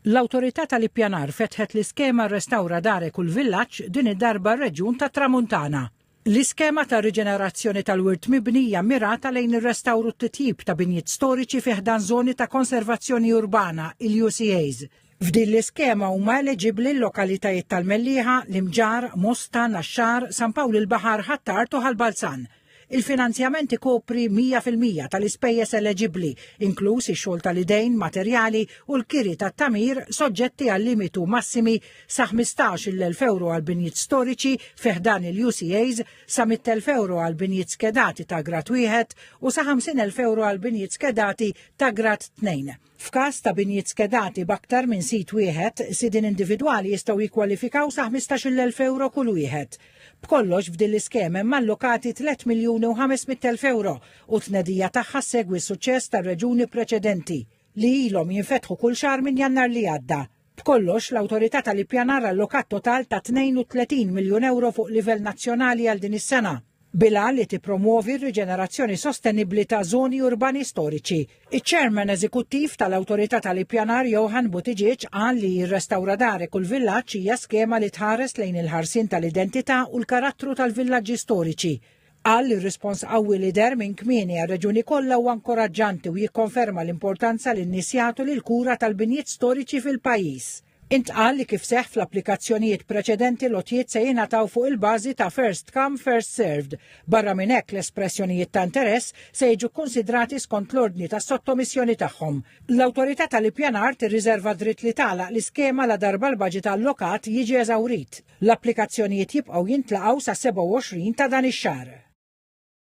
L-Awtorità tal-Ippjanar fetħet l-iskema Restawra Darek u l-Villaġġ din id-darba r-reġjun tat-Tramuntana. L-iskema ta' riġenerazzjoni tal-wirt mibni hija mmirata lejn ir-restawr u t-titjib ta' binjiet storiċi fi ħdan żoni ta' konservazzjoni urbana, il-UCAs. F'din l-iskema huma eliġibbli l-lokalitajiet tal-Mellieħa, l-Imġarr, Mosta, Naxxar, San Pawl il-Baħar, Ħ'Attard u Ħal Balzan. Il-finanzjament ikopri 100% tal-ispejjeż eleġibbli, inkluż ix-xogħol tal-idejn, materjali u l-kiri tat-tagħmir soġġetti għal limitu massimi sa 15,000 ewro għal binjiet storiċi fi ħdan il-UCAs, sa 100,000 ewro għal binjiet skedati ta' grad wieħed u sa 50,000 ewro għal binjiet skedati ta' grad tnejn. F'każ ta' binjiet skedati b'aktar minn sit wieħed, sidien individwali jistgħu jikkwalifikaw sa 15,000 ewro kull wieħed. B'kollox f'din l-iskema hemm allokati 3,500,000 ewro u t-tnedija tagħha ssegwi s-suċċess tar-reġuni preċedenti li ilhom jinfetħu kull xahar minn Jannar li għadda. B'kollox, l-Awtorità tal-Ippjanar allokat total ta' 32 miljun ewro fuq livell nazzjonali għal din is-sena, bil-għan li tippromwovi r-riġenerazzjoni sostenibbli ta' żoni urbani storiċi. Iċ-Chairman Eżekuttiv tal-Awtorità tal-Ippjanar Johann Buttigieg qal li Restawra Darek u l-Villaġġ hija skema li tħares lejn il-ħarsien tal-identità u l-karattru tal-villaġġi storiċi. Qal li r-rispons qawwi li deher minn kmieni għar-reġjuni kollha huwa inkoraġġanti u jikkonferma l-importanza li n-nies jagħtu lill-kura tal-binjiet storiċi fil-pajjiż. Intqal li kif seħħ fl-applikazzjonijiet preċedenti l-għotjiet se jingħataw fuq il-bażi ta' first come first served. Barra minn hekk l-espressjonijiet ta' interess se jiġu kkunsidrati skont l-ordni tas-sottomissjoni tagħhom. L-Awtorità tal-Ippjanar tirriżerva d-dritt li tagħlaq l-iskema ladarba l-baġit allokat jiġi eżawrit. L-applikazzjonijiet jibqgħu jintlaqgħu sas-27 ta' dan ix-xahar.